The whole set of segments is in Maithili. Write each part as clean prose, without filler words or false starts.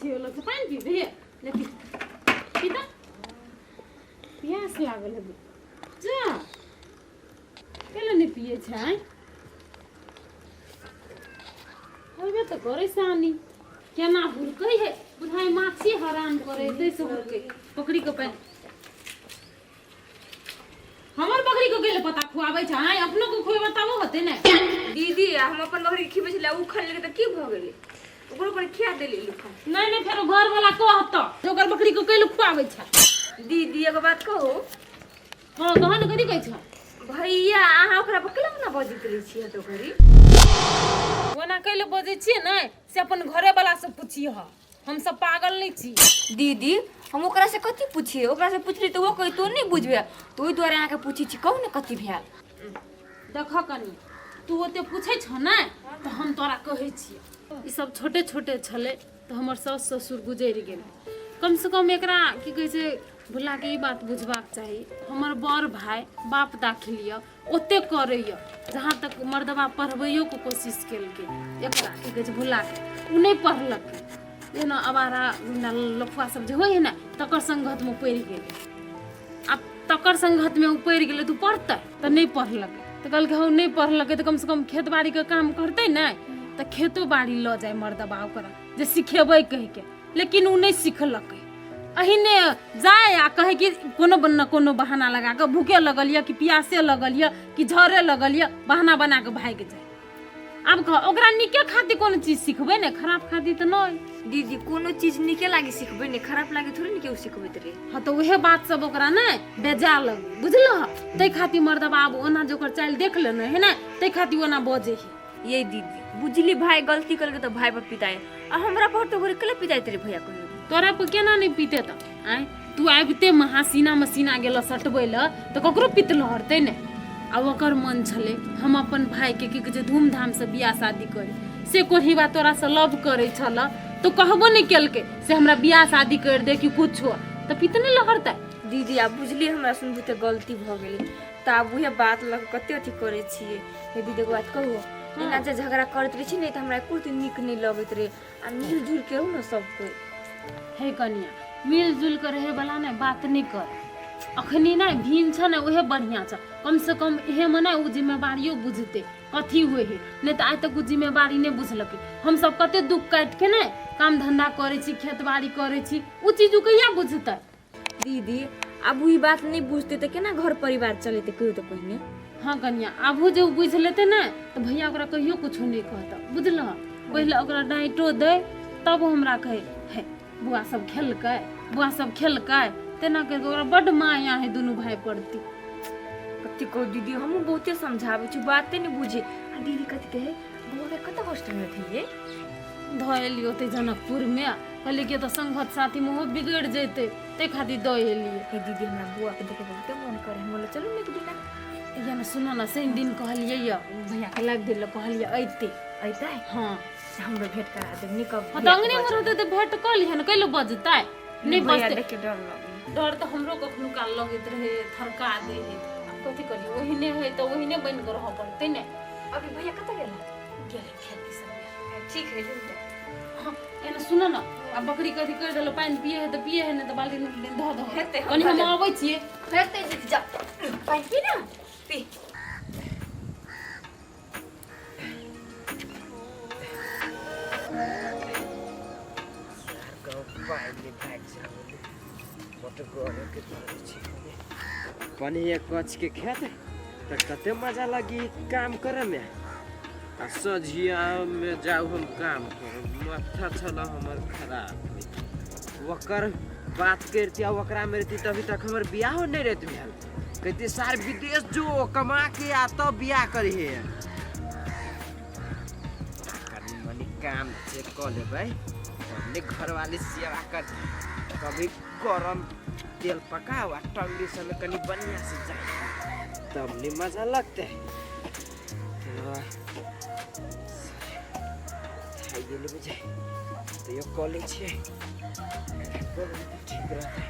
छियै लग पानि पीबे ले पी पी तऽ प्यास लागल हेबे जा केला नहि पियै छै होबे तऽ करै सानी केना हुलकै है बुझाइ माछी हरान करै ताहिसँ हुलकै पकड़ी के पानि हमर बकरी के गेल पता खुआबै छै आइ अपनो के खुएबै तबो होतै ने। दीदी, आ हम अपन बकरी के खिबै छलै, उ खा लेलकै तऽ की भऽ गेलै? ओकरो पर खिया देली लुखन। नहि नहि, फेरो घर वाला कहत जे ओकर बकरी के कैल खुआबै छै। दीदी, एगो बात कहू? हँ, कह ने, कथी कहै छ? भैया, अहाँ ओकरा पर केना ने बजैत रहै छियै तो घड़ी? ओना कैले बजै छियै ने से अपन घरे वाला से पुछिह, हम सब पागल नहीं छी। दीदी, हम ओकरा से कथी पूछिए? ओकरा से पूछली तऽ ओ कही तू नहीं बुझबे, तऽ ओहि दुआरे अहाँके पूछै छी। कहू ने, कथी भेल? देख कनी, तू ओते पूछै छ ने तऽ हम तोरा कहै छियै। ई सब छोटे छोटे छलै तऽ हमर साउस ससुर गुजरि गेल। कम से कम एकरा की कहै छै, भुलाके ई बात बुझबाक चाही, हमर बड़ भाय बाप दाखिल यऽ, ओते करैए। जहाँ तक मर्दबा पढ़बैयोके कोशिश केलकै एकरा, की कहै छै, भुलाके, ओ नहि पढ़लकै। जेना आवारा गुंडा लफुआ सब जे होइ है ने, तकर संगतमे पड़ि गेलै। आब तकर संगतमे ओ पड़ि गेलै तऽ ओ पढ़तै तऽ नहि पढ़लकै। तऽ कहलकै हौ, नहि पढ़लकै तऽ कमसँ कम खेत बाड़ीके काम करतै ने। तऽ खेतो बाड़ी लऽ जाय मर्दबा ओकरा जे सिखेबै कहिके, लेकिन ओ नहि सिखलकै। अहिने जाय आ कहै कि कोनो न कोनो बहाना लगा कऽ, भूखे लगल यऽ कि प्यासे लगल यऽ कि झरे लगल यऽ, बहाना बना कऽ भागि जाय। आब कह, ओकरा नीके खातिर कोनो चीज सिखबै ने, खराब खातिर तऽ नहि। दीदी, कोनो चीज नीके लागी सिखबै ने, खराब लागी थोड़े ने केओ सिखबैत रहे। हँ, तऽ उहे बात सब ओकरा ने बेजा लग बुझलह, ताहि खातिर मर्दबा आब ओना जे ओकर चालि देख लेने है ने, ताहि खातिर ओना बजै है। ये दीदी, बुझली भाई गलती करके तऽ भाई पर पिताए, आ हमरा पर तो घरे केला पिताइत रे भैया कहियो? तोरा पर केना नहि पीते तऽ? आँय, तू आबिते महा सीना सीना गेल सटबै लए तऽ ककरो पित लहरतै ने। आ ओकर मन छलै हम अपन भाईके की कहै छै धूमधामसँ बियाह शादी करी। से कोढ़ीबा तोरासँ लव करै छल तऽ कहबो नहि केलकै से हमरा बियाह शादी करि दे कि कुछो, तऽ पित नहि लहरतै? दीदी, आब बुझली हमरा सुनबू तऽ गलती भऽ गेलै, तऽ आब उहे बात लऽ कऽ कते अथी करै छियै। हे दीदी, एगो बात कहू? एना जे झगड़ा करैत रहै छी ने तऽ हमरा एको रत्ती नीक नहि लगैत रहै। आ मिलजुल के रहू ने सब कोइ। हे कनिया, मिलजुल के रहे वाला ने बात नहीं कर। अखनी ने भीन छ ने, उहे बढ़िया छ। कम से कम एहे में ने उ जिम्मेवारियो बुझते कथी हुए है, नहीं तो आइ तक उ जिम्मेवारी नहीं बुझलकै। हम सब कते दुख काटि के ने काम धंधा करै छी, खेत बाड़ी करै छी, उ चीज उ कहिया बुझतै? दीदी, आब ई बात नहि बुझतै तऽ केना घर परिवार चलेतै, कहियो तऽ पहिने। हाँ कनिया, आबू जे उ बुझि लेतै ने तऽ भैया ओकरा कहियो कुछो नहि कहतै, बुझलह? पहिले ओकरा डाँटो दै तब हमरा कहै हे बुआ सब खेलकै, बुआ सब खेलकै, तेना करि कऽ ओकरा बड्ड माया है दुनू भाय प्रति। कथी कहू दीदी, हमहूँ बहुते समझाबै छी, बाते नहि बुझे। आ दीदी, कथी कहै, बौआ के कतऽ हॉस्टलमे थैये? धऽ एलियै ओतै जनकपुरमे। कहलियै कि एतऽ संगत साथीमे ओहो बिगड़ि जेतै, ताहि खातिर दऽ एलियै। हे दीदी, हमरा बौआ के देखे बहुते मन करे। हम बोले चलू ने एक दिना। या ने, सुनऽ ने, शनि दिन कहलियै यऽ भैयाके लाबि दै लए, कहलियै अयतै। अयतै? हँ। हमरो भेंट करा देब नीक। हँ, तऽ अङ्गने मे रहतै तऽ भेंट कऽ लिहऽ ने, कैले बजतै नहि? भैया बजतै। देख के डर लगै। डर तऽ हमरो कखनो काल लगैत रहै, थरका दै है। आब कथी करियै, ओहिने है तऽ ओहिने बनि कऽ रहऽ पड़तै ने। अभी भैया कतऽ गेला? गेलै खेती सब। ठीक है, चलू। हाँ, एना सुन ने, आ बकरी कथी करि देलक? पानि पिए है तऽ पिए है, नहि तऽ बाल्टी धऽ दहो। हेतै, हम कनि हम धऽ देब। अबै छियै। हेतै दीदी, जा पानि पी ने, पी। पनिया कच के खेत तऽ कते मजा लगी काम करे में। आ सझिया में जाउ हम काम करे, माथा छल हमर खराब। ओकर बात करती आ ओकरा में रहती तभी तक हमर बियाहो नहीं रहत भेल। कहती सार विदेश जो कमा के आ तब बियाह करिहे। कनी मनी काम चेक कऽ लेबै तब ने घरवाली सेवा कर। कभी गरम तेल पकाओ आ टंगरी सबमे कनी बढ़िया से जाए तब ने मजा लगतै। खाइ गेलै बुझाइ, तैयो कऽ लै छियै, कऽ लेबै तऽ ठीक रहतै।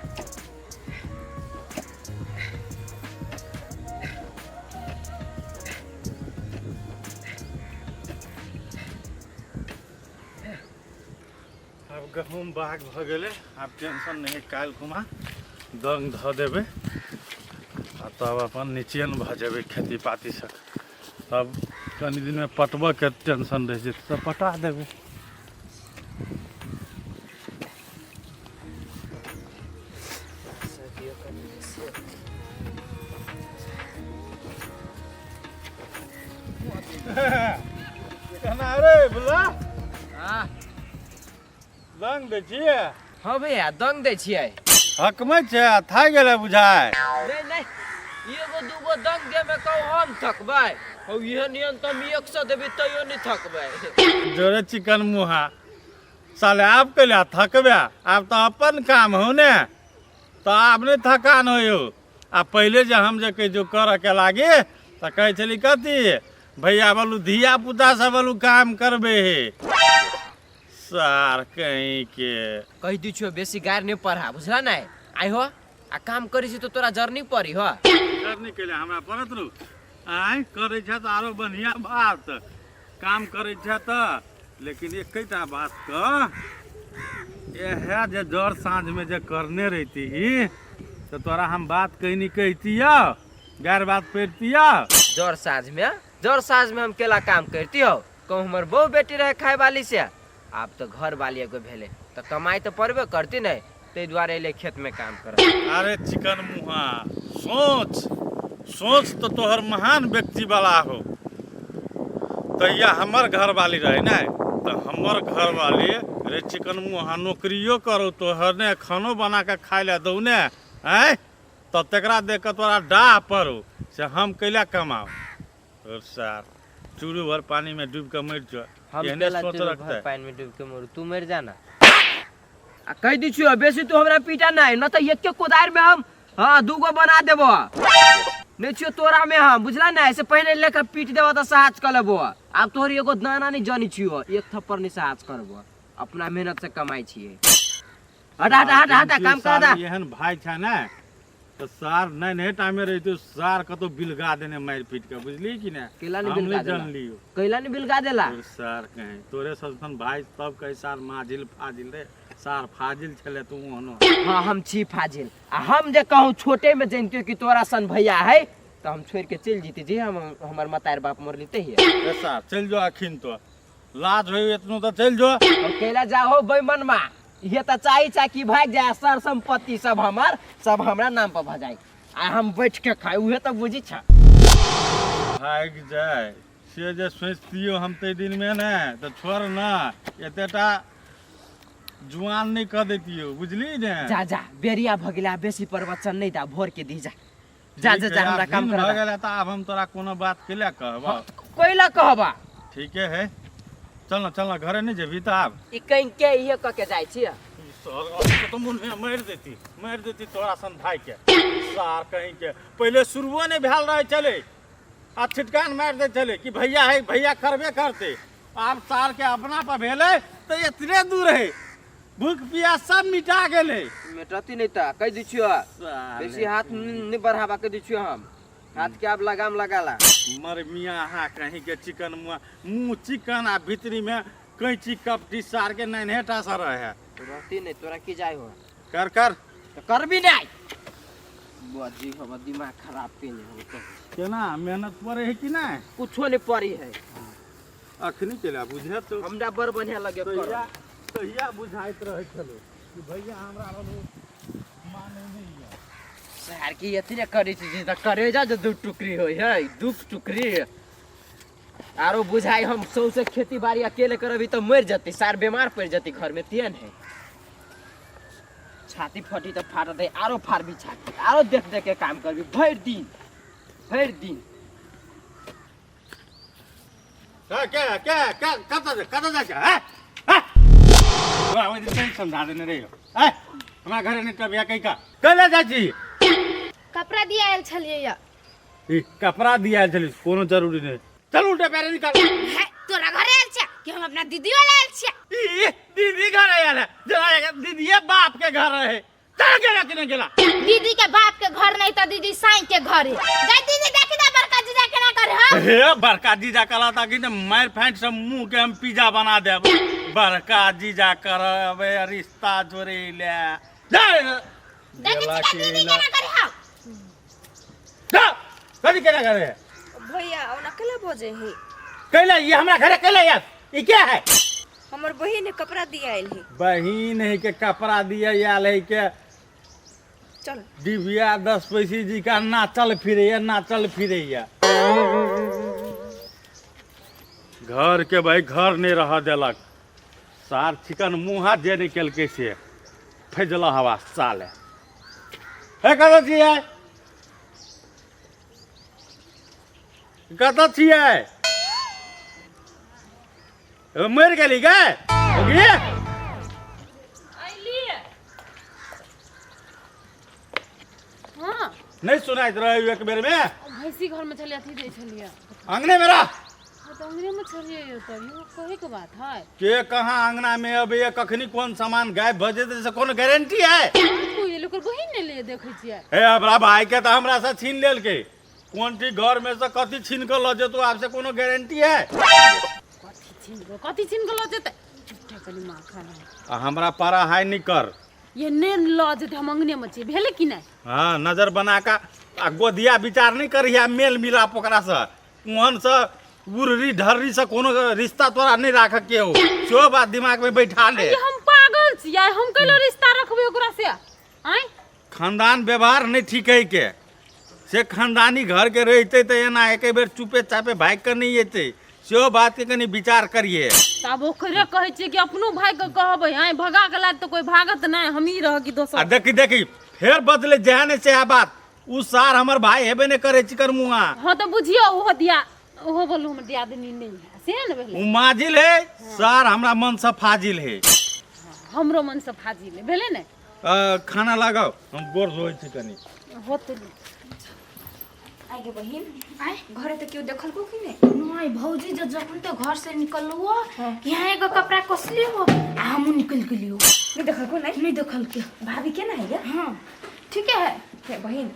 आब गहूँम बाग भऽ गेलै। आब टेंशन नहि है, काल्हि खुमा दंग धऽ देबै आ तब अपन निचेन भऽ जेबै खेती पातीसँ। तब कनि दिनमे पटबऽके टेंशन रहै छै तऽ पटा देबै। केना रे बुला? हाँ। दंग दै छियै? हाँ भैया, दंग दै छियै। हकमै छै आ थाकि गेलै बुझाय। नहीं नहीं, एगो दूगो दंग दे में कहू हम थकबै? हौ, एहन एहन तऽ हम 100 देबै तैयो नहीं थकबै। जोरे चिकन मुहा साले, आब कैला थकबे? आब तऽ अपन काम हौ ने, तऽ आब नहि थकान होइयो। आ पहिले जे हम जे कहै करऽके लागी तऽ कहै छली कथी, भैया बोलू धिया पुता सब बोलू काम करबे हे सार कहीं के। कहि दै छियौ, बेसी गारि नहि पढ़ा, बुझला नहि? आइ हो आ काम करै छी तऽ तोरा जरनी पड़ी हो। जरनी कैले हमरा पड़त रू? आँय, करै छै तऽ आरो बढ़िआँ बात, काम करै छै तऽ। लेकिन एकेटा बात कह, इएह जे जर साँझमे जे करने रहिती तऽ तोरा हम बात कहनी कहितियौ, गारि बात पड़ितियौ? जर साँझमे, जर साँझमे हम केला काम करती हौ? कहूँ हमर बहु बेटी रहे खाय वाली से, आब तऽ घर वाली एगो भेलै तऽ कमाइ तऽ पड़बे करती ने, ताहि दुआरे एलै खेतमे काम कर। अरे चिकन मुहा, सोच सोच तऽ तोहर महान व्यक्ति वाला हो। तहिया हमर घरवाली रहे ने, तऽ हमर घरवाली रे चिकन मुहा नौकरियो करो तोहर ने, खानो बना के खाय लए दौ ने, आँय, तब तकरा देख कऽ तोरा डाह पड़ो से हम कैला कमाओ? तोर सार चूरू भर पानी में डूब के मर जो। हम एहने केला सोच चूरू रखते। भर पानि में डूब के मरू, तू मर जाना। आ कहि दै छियौ, बेसी तू हमरा पीटा नहि न तऽ एके कोदारि में हम हाँ दूगो बना देबो। नहीं छियो तोरा में हम, बुझला ना? ऐसे पहले लेकर पीट देबो तऽ साहस कऽ लेबो। आब तोहर एगो दाना नहीं जानी छियो, एक थप्पड़ नहीं साहस करबो। अपना मेहनत से कमाई छियै। हटा हटा हटा हटा, काम कर दा। एहन भाई छै ने तऽ सार नहि नहि टाइमे रहितो सार कतौ बिलगा देने मारि पीट के, बुझली कि ने? केला नहीं हम बिलगा नहि देला? जानलियो। कैला नहीं बिलगा देला? तोर सार कहीं तोरे सदन भाई सब कहे सार माजिल फाजिल रे, सार फाजिल छले तू ओहनो। हाँ, हम छी फाजिल। आ हम जे कहूँ छोटे में जानतियो कि तोरा सन भैया है तो हम छोड़ के चल जीती जी, हम हमर मतार बाप मर लेते ही। ए सार, चल जो अखिन, तो लाज होई एतनो तऽ चल जो। और कैला जाहो बेमनमा? ये तो चाही चा कि भाग जाए, सर संपत्ति सब हमार सब हमरा नाम पर भ जाए आ हम बैठ के खाए, उहे तो बुझी छा। भागि जाए से जे सोचतियो हम ताहि दिनमे ने तऽ छोड़ ना, एतेटा जुआन नहि कऽ दैतियो, बुझली ने? जा जा, बेरिया भ गेला, बेसी प्रवचन नहीं दा, भोर के दी। जा जा जा जा, हमरा काम भऽ कर। गेलै तऽ आब हम तोरा कोनो बात केला कहब? कोइला कहबा? ठीके है, चल ना, चल ना, घरे नहि जेबही तऽ आब? ई कहीं के इहे क के जाय छी। सर तो मुँह में मारि देती, मारि देती तोरा सन भाई के। सार कहीं के पहिले शुरुओ नहि भेल रहै छलै आ छिटकान मारि दै छलै कि भैया है, भैया करबे करते। आब सार के अपना पर भेलै तऽ एतने दूर है, भूख पियास सब मिटा गेलै। मेटती नहीं त कह दै छियो, बेसी हाथ नहीं बढ़ावा, कह दै छियो हम हाथ के आब लगाम लगाला। मर मियाँ अहाँ कहीं के चिकन मुँह मुँह चिकन आ भीतरी में कैंची कपटी सार के नन्हेटा सा रहे। रहती नहीं, तोरा की जाय हो? कर कर। तो करबी नहीं बुआ जी, हमर दिमाग खराब केने हम तो। केना मेहनत पड़े है कि नहीं? कुछो नहीं पड़ी है। अखनी केला बुझे तो? हमरा बड़ बढ़िया लगे कर। तहिया तहिया बुझाइत रहै छलो कि भैया हमरा रहलो माने नहीं है। शहर की एतने करै छी जे तऽ करेजा जे दू टुकड़ी होइ है, दू टुकड़ी आरो बुझाइ। हम सौंसे खेती बाड़ी अकेले करबी तऽ मरि जतै सार, बीमार पड़ि जतै घर में। तेहन है छाती फटी तऽ फाटत है, आरो फाड़बी छाती, आरो देख देख के काम करबी भरि दिन भरि दिन। क्या क्या क्या क्या कतऽ कतऽ जाइ छै? हैं हैं तोरा ओहि दिन सही समझा देने रहियो। हैं, हमरा घरे नहि कबिया कहि का कैला जाइ छी? कपड़ा दिया आयल छलियै या। ई कपड़ा दिया छली, कोनो जरूरी नहि। चल उल्टे पैरे निकाल। है, तोरा घरे आयल छियै कि हम अपना दीदी वाला आयल छियै? ई दीदी घर आयल है जरा, दीदीए बाप के घर रहे। चल, गेला कि नहि गेला? दीदी के बाप के घर नहीं तो दीदी साई के घर है। गई दीदी, देखी ना बड़का जीजा केना करे। हाँ हे, बड़का जीजा कहला था कि मारि फाटि सब मुंह के हम पिज्जा बना देब। बड़का जीजा करबे रिश्ता जोड़े ले जा। देखै छी का दीदी केना करे हौ। जा, कथी केना करे? भैया ओना केला बजे है? कैला ये हमरा घरे कैला यार, ई क्या है? हमर बहिन कपड़ा दिया आयल है। बहिन है के कपड़ा दिया आयल है के? चल। डिबिया 10 पैसी जी का नाचल फिरैया, नाचल फिरैया घर के भाई घर नहीं रह देलक सार चिकन मुँहा जे नहीं केलकै से फैजल हवा साले। हे, कतऽ छियै? कतऽ छियै? ए, मरि गेली गे गे? अइलियै। हाँ। नहीं सुनाइत रहे एक बेर में। भैंसी घर में छलियै, अथी दै छलियै। अंगने में रह। हाँ, तऽ अंगने में छलियै यौ, तब इहो कहै के बात है? के कहाँ अंगना में अबैया, कखनी कोन सामान गायब भऽ जेतै से कोनो गारंटी है? कोई एलै, ओकर बहिन ने ले देखै छियै। हे, हमरा भाई के तऽ हमरा से छीन लेलकै। कोन ठीक घर में से कथी छीन के लऽ जेतौ आब से कोनो गारंटी है? कथी छीन के, कथी छीन के लऽ जेतै? झूठे कनि माखन है। आ हमरा पारा हाई नहीं कर। ये ने लऽ जेतै, हम अंगने में छियै, भेलै कि नहि? हाँ, नजर बना का आ गोदिया विचार नहीं करिया, मेल मिलाप ओकरा से ओहन से उर्री ढर्री से कोनो रिश्ता तोरा नहीं राख के हो, सेहो बात दिमाग में बैठा ले। ये हम पागल छियै? हम कैलो रिश्ता रखबै ओकरा से आँय? खानदान व्यवहार नहीं ठीक है के से खानदानी घर के रहते तऽ एना एके बेर चुपे चापे भागि कऽ नहीं एतै, सेहो बात के कनि विचार करिए। तऽ आब ओकरे कहै छियै कि अपनो भाई के कहबै आँय, भगा के लायत तऽ कोई भागत नहि, हमही रह कि आ दोसर। देखी देखी, फेर बदले जेहा ने सेहा बात। उ सार हमर भाई हेबे नहीं करे चिकन मुआ। हाँ, तऽ बुझियौ ओहो दिया ओहो बोलू हमर दियादनी नहि है से ने भेलै। उ माजिल है सार, हमरा मन से फाजिल है। हमरो मन से फाजिल है, भेलै ने? खाना लगाओ, हम गोर धोइ छी कनि। होतै। आगे बहिन, घरे तऽ केओ देखलको कि नहि? नहीं भौजी, जो जखन तो घर से निकललो यहाँ एगो कपड़ा कसली हो आ हमहूँ निकल गेलियो। नहि देखलको? नहि। नहीं देखल के। भाभी केना है गे? हाँ, ठीक है। हे बहिन,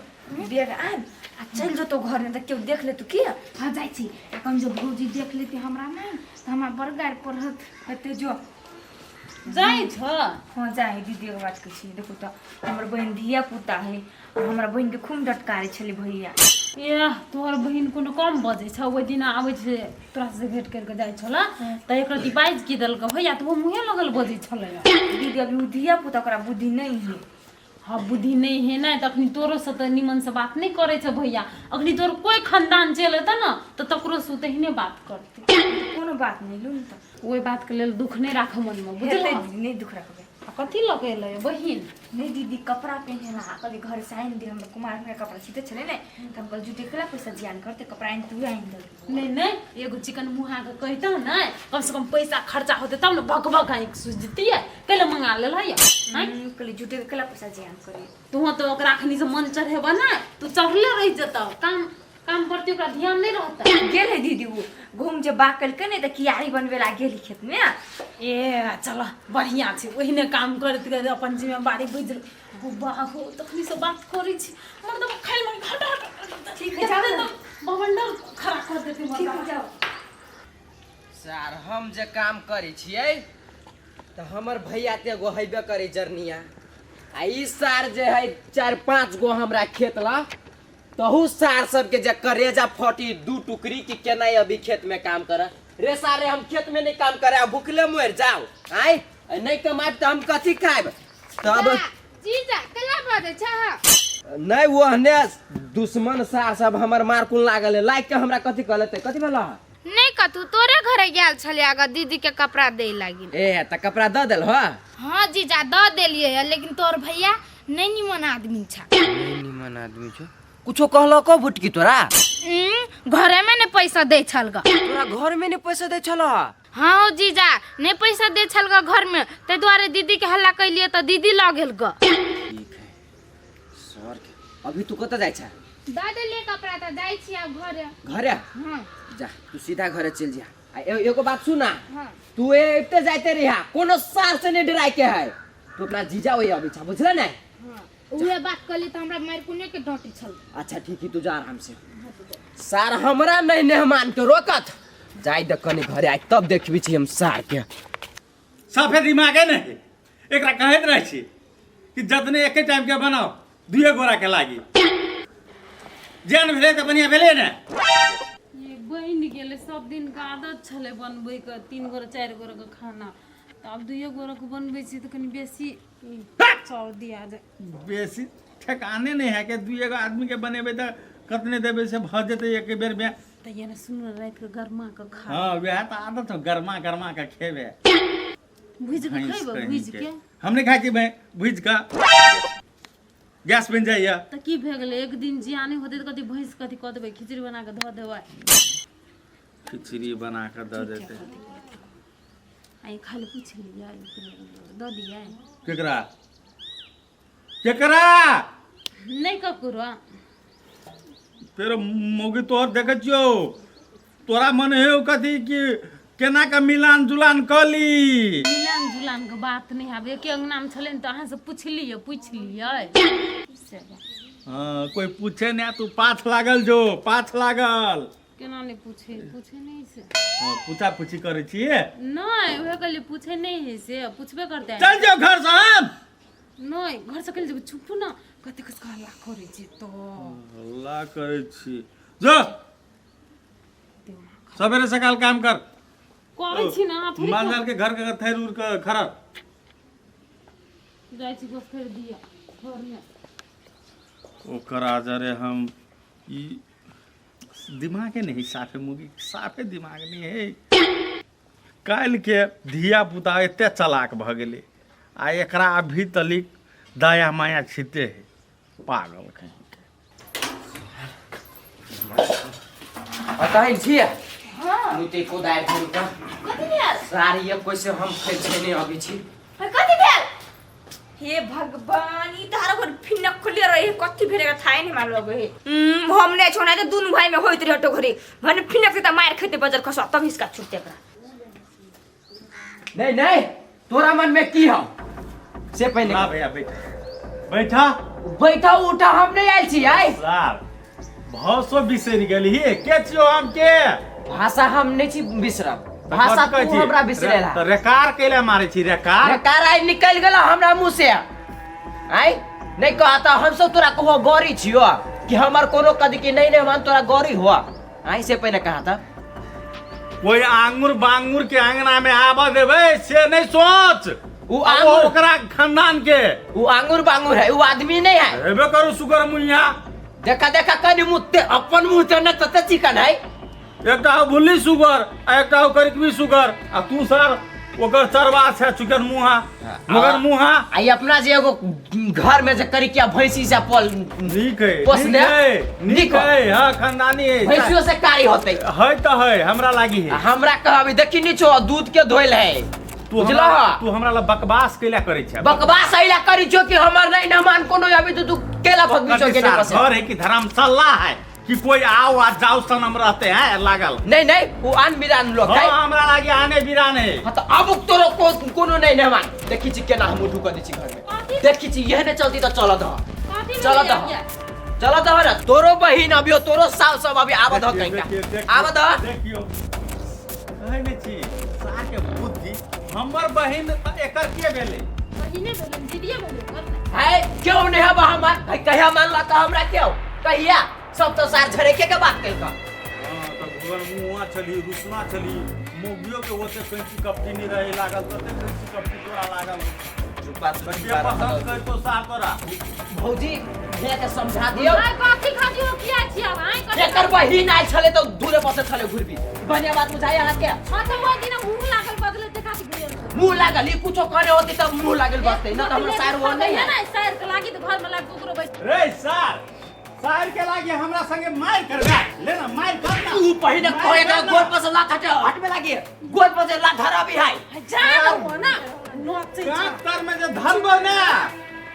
बेग आन आ चलि जेतौ घर, नहि तऽ केओ देख लेतौ की। हाँ, जाइ छी। आ कम जो भौजी देख लेती हमरा नहि तऽ हमरा बड़ गारि पड़त। हेतै, जो। जाइ छ। हाँ, जाइ दीदी, एगो बात कहै छी, देखू तऽ हमर बहिन धिया पुता है आ हमरा बहिनके खूब डटकारै छलै भैया। एह, तोहर बहिन कोनो कम बजै छ? ओहि दिना आबै छै तोरा से भेंट करि कऽ जाइ छलै तऽ एक रति बाजि की देलकै भैया तऽ ओ मुँहे लगल बजै छलै। दीदी, अभी ओ धिया पुता, ओकरा बुद्धि नहि है। हाँ, बुद्धि नहि है ने तऽ अखनी तोरो से तऽ निमन से बात नहि करै छै भैया। अखनी तोर कोई खानदान चलि एतै ने तऽ तकरो से तेहने बात करतै। कोनो बात नहि, लू ने तऽ। ओहि बातके लेल दुख नहि राख मनमे, हेतै। बुझलहक? दीदी, नहि दुख रखबै। आ कथी लऽ कऽ एलै बहिन? नहि दीदी, कपड़ा पहिने ला कभी घर से आनि दे। हमरा कुमार में कपड़ा सीते छलै ने, तऽ हम कहलियै जुटे केला पैसा जियान करते, कपड़ा आनि तू आनि देलकै। नहि नहि, एगो चिकन मुहाके कहितहुँ ने, कमसँ कम पैसा खर्चा होतै तब ने भक भक आँखि सुझतियै। कैले मंगा लेल है आँय? कहलियै जुटे केला पैसा जियान करी। तू तऽ ओकरा अखनी से मन चढ़ेबऽ ने तू चढ़ले रहि जेतऽ, काम काम प्रति ओकरा ध्यान नहि रहतै। गेल है दीदी, ओ गहूम जे बाग केलकै ने तऽ कियारी बनबे ला गेली खेत में। ए चल, बढ़िआँ छै, ओहिने काम करैत करैत अपन जिम्मेवारी बुझि गुब्बा हो। तखनी से बात करै छी, मतलब खाइ में घट घट। ठीक है, जाओ ना। बवंडर खड़ा कर देते। ठीक है, जाओ। सर, हम जे काम करै छियै तऽ हमर भैया तऽ एगो हेबे करै जरनिया आ ई सार जे है 4-5 गो हमरा खेत ला, तहु सार सबके जे करेजा फटी दू टुकड़ी कि केना अभी खेत में काम कर रे सारे। हम खेत में नहीं काम करे आ भूखले मर जाओ आय, नहीं कमाएब तऽ हम कथी खाएब तब? जीजा, केला बजै छ? नहीं, वो हने दुश्मन सार सब हमर मारकुन लागल है लाइक के हमरा। कथी कहलते, कथी भेल? नहीं कतू, तोरे घरे गेल छलियै अगर दीदी के कपड़ा दे लागी। ए, तऽ कपड़ा दऽ देल हो? हाँ जीजा, दऽ देलियै है, लेकिन तोहर भैया नहीं निमन आदमी छ। नहीं निमन आदमी छो? कुछो कहलको भुटकी तोरा? घरे में ने पैसा दे छल ग। तोरा घर में नहीं पैसा दे छल? हाँ हो जीजा, नहीं पैसा दे छल ग घर में, ताहि दुआरे दीदी के हल्ला कैलियै तऽ दीदी लऽ गेल ग। ठीक है सर के। अभी तू कतऽ जाइ छ? दऽ देलियै कपड़ा तऽ जाइ छी आब घरे। घरे? हाँ। जा, तू सीधा घरे चल जा। आ एगो बात सुना। हाँ। तू एते जाते रहिया, कोनो सार से नहीं डराय के है। तू अपना जीजा वही अबै छ, बुझल ने? हाँ, उहे बात कहली तऽ हमरा मारि कुने के डांटी छल। अच्छा ठीक है, तू जा आराम से। सार हमरा नहीं मेहमान के रोकत, जाय दे कनी घरे आइ तब देखबी छी हम सार के। साफे दिमागे नहीं एकरा कहैत रहै छी कि जतने एके टाइम के बनाओ दुए गोरा के लागी जेहन भेलै तऽ बढ़िआँ भेलै ने। ये बनि गेलै, सब दिनके आदत छलै बनबैके 3 गोरा 4 गोराके खाना, तऽ आब 2 गोराके बनबै छी तऽ कनि बेसी चाउर दिया जाय। बेसी ठेकाने नहि है के 2 गो आदमी के बनेबै तऽ कतने देबै से भऽ जेतै एके बेर में। तऽ ये ने सुनू, रातिके गरमा कऽ खा। हाँ वएह तऽ आदत हो, गरमा गरमा के खेबै। भुजि कऽ खेबै? भुजि के हम नहि खाइ छी भाइ, भुजि कऽ गैस बनि जाइए। तऽ की भए गेलै, एक दिन जियानी होतै तऽ कथी भैंस कथी कऽ देबै, खिचड़ी बना कऽ धऽ देबै। खिचड़ी बना कऽ दऽ देतै। आ ई खाली पूछि लियै दऽ दियै। केकरा केकरा? नहि ककरो। फेर मौगी तोहर देखै छियौ, तोरा मन हे कथी कि केना के मिलान जुलान कऽ ली। मिलान जुलान के बात नहि आब, एके अंगना में छलै तऽ अहाँ से पुछलियै पुछलियै से बात। हाँ कोई पूछे नहीं तू पाछ लागल जो पाछ लागल। केना नहि पूछे, पूछे नहीं से। हाँ पूछा पूछी करै छियै? नहीं उहे कहलियै पूछे नहीं है से, पूछबे करते। चल जाओ घर से हम। नहीं घर से कहलियै चुप ना, कते कस हल्ला करै छी तो। हल्ला करै छी जो सवेरे सकाल काम कर। करै छी ना थोड़ी। माल जाल के घर के थैर उर के खरर जाइ छी गो फेर दिया घर में। ओकरा जरे हम ई दिमागे नहीं साफे मुगी साफे दिमाग नहीं है। काल्हि के धिया पुता एते चलाक भऽ गेलै आ एकरा अभी तलिक दया माया छिते है पागल कहीं के। अतः छियै मुते कोदारि धरि कऽ साड़ी एक कैसे हम फेर छेने अबै छी। कथी भेल? हे भगवान, ई तारा घर फिनक खुले रहे, कथी भेल एकरा थाहे नहीं मालूम लगे हे। हम नहीं छोड़ा तो दुनू भाई में होइत रहे हटो घरे भने फिनक से त मार खेते बजर खसवा तब इसका छूटते एकरा। नहीं नहीं तोरा मन में की हम से पहले ला भैया बैठा बैठा बैठा उठा हम नहीं आयल छी आइ सार भाषो बिसरि गेली के छियो हम के भाषा हम नहीं छी बिसरब भाषा कथी कहै तू छी? हमरा बिसरेला तऽ रेकार कैला मारै छी रेकार रेकार आइ निकलि गेल हमरा मुँह से आइ नहीं कहता हम सब तोरा कहो गौरी छियो कि हमर कोनो कदी कि नहीं नहीं हम तोरा गौरी हुआ आइ से पहले कहा था कोई आंगुर बांगुर के अंगना में आबऽ देबै से नहीं सोच। उ आ आंगुर ओकरा खानदान के उ आंगुर बांगुर है उ आदमी नहीं है। हेबे करू सुगर मुइया। देखा देखा कनी मुँह ते अपन मुँह ते न तते चिकन है। एकटा हो भुल्ली सुगर आ एकटा हो करिकबी सुगर आ तू सर ओकर चरवा छै चिकन मुहा मगर मुहा आ ई अपना जे एगो घर में जे करिकिया भैंसी से पल नीक है पोसने नीक है नीक है हाँ खानदानी है भैंसियो से कारी होते है तो है हमरा लागी है। आ हमरा कहबी देखी नीचो दूध के धोइल है तू बुझलह? तू हमरा ला बकवास कैला करै छै? बकवास अइला करी छो कि हमर नहीं नमान कोनो अभी तो तू केला भगवी छो के सार नहीं घर है कि धर्मशाला है कि कोई आओ आ जाओ सनम रहते हैं लागल। नहीं नहीं वो आन बिरान लोग है। हाँ हमरा लागी आने बिरान है। हाँ तो अब तोरो कोनो नहीं नमान देखी छी केना हम उठू कर दै छी घर में देखी छी यह ने चलती तो चल दह चल दह चल दह ना तोरो बहिन अभी तोरो सास सब अभी आवत ह कहीं का आवत ह। देखियो कहै नै छी सार के बुद्धि हमर बहिन त एकर के भेलै? बहिने भेलै दीदीए भेलै कर ने। है क्यों नहीं हब हमार है कहिया मानला त हमरा क्यों कहिया सब तो सार झरेके के बात कहि हाँ त घुर मुआ छली रुसना छली मोगियो के ओते कैंची कपटी नहीं रहे लागल तते कैंची कपटी तोरा लागल। बात के पसंद करतो सार तोरा। भौजी भैया के समझा दियो। आइ कथी खाजी हो किया छी अब आइ कथी एकर बहिन आयल छले तो दूरे बसे छले घुरबी बढ़िया बात बुझाई अहाँ के। हां त ओइ दिन मुंह लागल बदले देखा के घुरल मुंह लागल ई कुछो करे होती तब मुंह लागल बसते न त हमरा सार वो नहीं है। ना सार के लागी त घर में लाग कुकरो बैठ रे सार सार के लागी हमरा संगे मार करबा ले ना मार कर ना। तू पहिने मार कहे कर ना। गोर पर से लात हटे हटबे लागी गोर पर से लात धरा भी है जा ना हो ना नोचै छ। कान तर में जे धरबो ना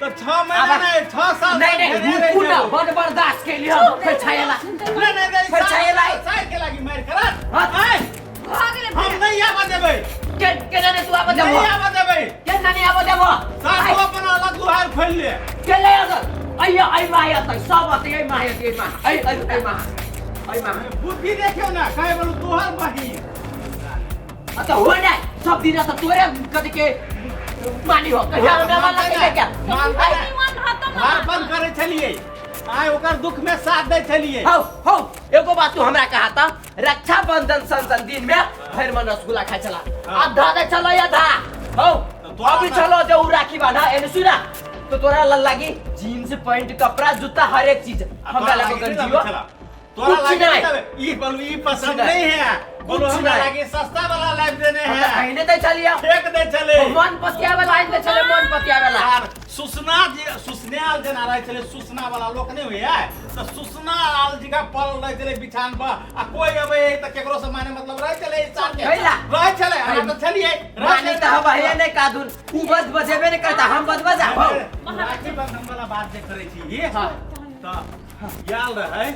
तो 6 महीना नहीं 6 साल नहीं नहीं रुकू ना बड़ बर्दाश्त के लिए हम फिर छायला नहीं नहीं नहीं फिर छायला सार के लागी मार कर हाँ। आय भऽ गेलै हम नहीं आवा देबै के के ने तू आबे देबो नहीं आवा देबै के ने आबे देबो सार तू अपन अलग दुहार खोल ले के ले अगर अइया अइ माय अतै सब अतै अइ माय अतै अइ मा अइ अइ अइ मा अइ मा बुद्धि देखियो ना कहे बोलू तोहर बहिन अत हो नै सब दिन त तोरे कथि के मानी हो कहिया हमरा वाला के लेके मानते निमन रहत न। घर बंद करे छलिए, आय ओकर दुख में साथ दे छलिए। हौ हौ, एगो बात तू हमरा कहा था, रक्षाबंधन सन सन दिन में भरि मन रसगुल्ला खाइ छला, आधा दे छलो आधा। हौ अभी छलो जे उ राखी बांधा एने सुना तो तोरा लग लागी जीन्स पैंट कपड़ा जूता हर एक चीज हमरा लगे गंजियो तोरा कुछ लागे नहीं। ई बोलू ई पसंद कुछ नहीं। नहीं है, बोलू कुछ हमरा नहीं। लागे सस्ता वाला लाइफ देने हम है, त पहिने दै छलियै, फेंक दे छले। मन पतियावे ला आनि दै छलै, मन पतियावे ला। यार सुसना जे सुसन्याल जेना रहै छलै, सुसना वाला लोक नहि होइए तऽ सुसना आल जिका पड़ल रहै छलै बिछान पर, आ कोई अबै है तऽ केकरो से माने मतलब रहै छलै इंसान के। कैला? रहै छलै, अहाँ तऽ छलियै, रहै मानी छलै। तऽ हम हे नहि कादुन, उ बज बजेबे नहि करता, हम बज बजा। हौ राखी बंधन वाला बात जे करै छी ये, हाँ। तऽ आयल रहै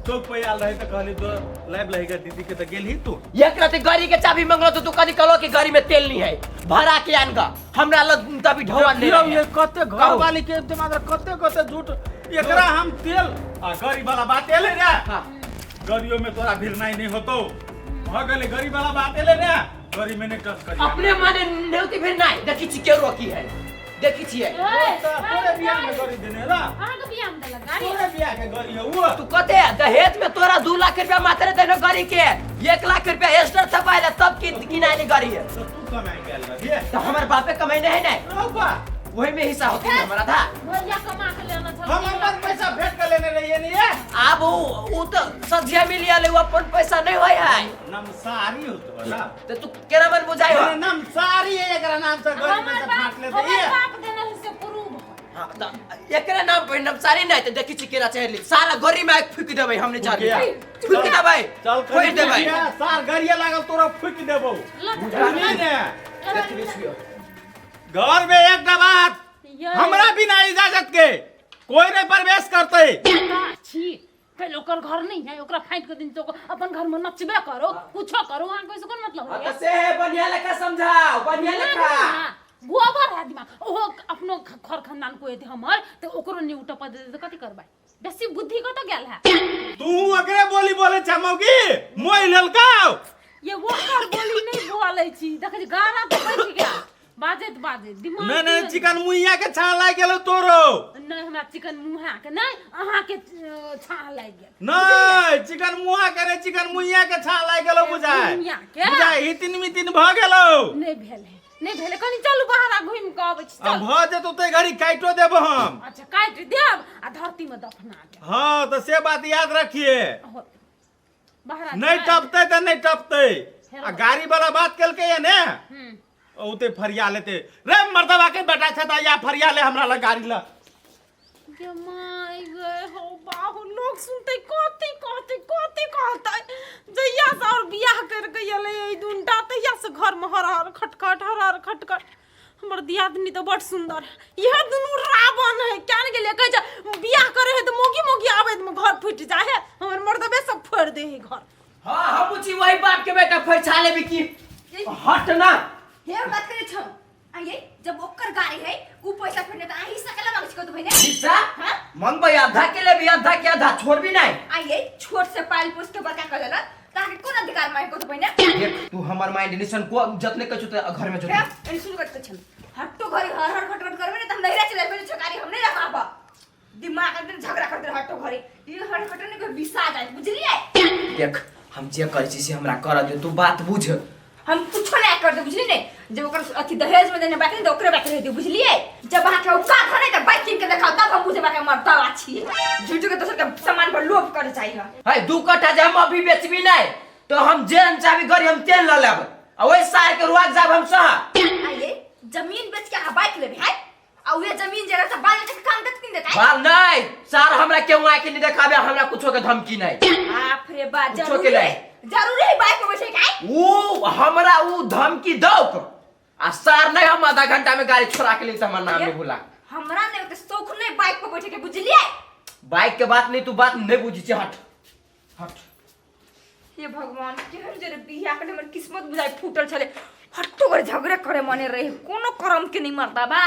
चौक पर आयल रहै तऽ कहली दो लाइब लही दीदी के, तऽ गेलही तू। एक रात गाड़ी के चाबी मंगलो तो तू कदी कहलो कि गाड़ी में तेल नहीं है, भरा के आन गा, हमरा लग तभी ढोवन नहीं देखियौ रहे। ये कते घर कहू। वाली के दिमाग में कते कते झूठ, एकरा हम तेल आ गाड़ी वाला बात एले रे। हाँ। गाड़ियों में तोरा भिड़नाई नहीं होतो, भ गेलै गाड़ी वाला बात एले रे, गाड़ी में नहीं टच करिया। अपने माने नेउती भिड़नाई देखी छी के रोकी है, देखी छियै। तोरे बियाह में गाड़ी देने रा, अहाँके बियाह में देलक गाड़ी? तोरे बियाह के गाड़ी है उ। तू कते दहेज में तोरा 2 लाख रुपया मात्र देने गाड़ी के, 1 लाख रुपया एक्स्ट्रा छपाइले तब किनाइले गाड़ी है। तो तू कमाई गेल रहिए? तो हमर बापे कमाइने है ने, रौबा वही में हिस्सा होती है हमारा था। भैया कमा के लेना छल। हम अपन पैसा भेट के लेने रहिए नहीं है। आब उ तो सझिया मिलिया ले, उ अपन पैसा नहीं होय है। नमसारी होत बला। तो तू केना मन बुझाइ हो? नमसारी है एकरा नाम से गाड़ी में से फाट ले हमर दे। बाप देने है से प्रूव। हाँ, त एकरा नाम पर नमसारी नहीं तो देखी छी केना चढ़ली, सारा गाड़ी में आगि फूकि देबै हमने चढ़ली, फूकि देबै, चल फूकि देबै। सार गाड़िया लागल तोरा फूकि देबौ। बुझली ने? देखी छियो। घर में एक बात, हमरा बिना इजाजत के कोई नहीं प्रवेश करते। छी पहले ओकर घर नहीं है, ओकरा फाइट के दिन तो अपन घर में नचबे करो, कुछो करो, अहाँ के कोन मतलब हाँ, है? तो से है बढ़िया लेखा समझाओ, बढ़िया लेखा। गोबर है दिमाग, ओहो अपनो खर खानदान को एते हमर तो ओकरो नहीं उठा पद दे कथि करबै, बेसी बुद्धि कत गेल है। तू ओकरे बोली बोले छमौगी मोइ ललकाओ। ये ओकर बोली नहीं बोलै छी, देखै छी गाना तो बजि गेल, बाजैत बाजैत दिमाग नहीं नहीं चिकन मुइया के छाल लागि गेलो तोरो। नहीं हमरा चिकन मुहा के नहीं, अहाँ के छाल लागि गेल। नहीं चिकन मुहा के नहीं, चिकन मुइया के छाल लागि गेलो बुझाय। मुइया के? बुझाय हितिन मितिन भ गेलो। नहीं भेल है, नहीं भेल है, कनी चलू बाहर आ घुमि के अबै छी। आ भ जेतौ ते घड़ी काटो देबो हम। अच्छा काटि देब आ धरती में दफना देब। हाँ तो से बात याद रखिए, बाहर नहीं टपते तो नहीं टपते। आ गाड़ी वाला बात कलके है ने, ओते फरिया लेते रे मर्दवा के बेटा छता या फरिया ले हमरा लग गाड़ी ल। गे my गे हो बाहु, लोग सुनते कथी कहते कथी कहते। जहिया से और बियाह कर के एलै एहि दुनटा तहिया से घर में हर हर खटखट हर हर खटखट। हमर दियादनी तो बड़ सुंदर है, यह दुनू रावण है, क्या ने गेलै कहै छै बियाह करे है तो मोगी मोगी आबैत में घर फुटि जाय है, हमर मर्दबे सब फोड़ि दे है घर। हाँ हम छी वही बाप के बेटा फरिछा लेबी की हट ना। हे बात करे छौ आइए, जब ओकर गाड़ी है उ पैसा फेर त आही सकला मांग छिको तो बहिने। हिस्सा हां मंगबै आधा के लेबी, आधा के आधा छोड़बी नहीं। आइए छोट से पाल पोस के बड़का कर देलक ताके कोन अधिकार मांगे को तो बहिने। देख तू हमर माइंड निशन को जतने कहछु त घर में जो एनी सुन करत छम हट्टो घरे हर हर खटखट करबे ने त हम नहिरा चले जेबै, छोकारी हम नहीं रखब, दिमाग एकदम झगड़ा करते हट्टो घरे ई हर खट ने कोई विसा जाए बुझलिए। देख हम जे करै छी से हमरा कर दे, तू बात बुझ। हम कुछो नहीं कर दे बुझली ने, जब ओकर अथी दहेज में देने बाकी ने ओकरे बाकी रह दे बुझलिए। जब अहाँ के औकात है ने त बाइक किन के देखाओ तब हम बुझे बाकी मरता छी, झूठ के दोसर के सामान पर लोभ करे चाहिए। है 2 कट्ठा जे हम अभी बेचबी नहीं तो हम जेन चाबी गाड़ी हम तेल ल लेब आ ओइ सार के रुआक जाब हम सह। आइए जमीन बेच के अहाँ बाइक लेबे है आ उहे जमीन जरा से बाल के काम देत किन देतै? बाल नहीं सार हमरा केहू आके नहीं देखाबे, हमरा कुछो के धमकी नहीं। बाप रे बा, कुछो के जरूरी नहीं। जरूरी है बाइक पर बैठे के ऊ हमरा ऊ धमकी दौक आ सार नहीं हम आधा घंटा में गाड़ी छोड़ा के ले त हमर नाम नहीं भूला। हमरा नहीं ओते शौक नहीं बाइक पर बैठे के बुझलिए। बाइक के बात नहीं, तू बात नहीं बुझी छी, हट हट। हे भगवान केहन जे बियाह के हमर किस्मत बुझाइ फूटल छले, हट्टो करे झगड़ा करे मने रहे, कोनो करम के नहीं मरता बा।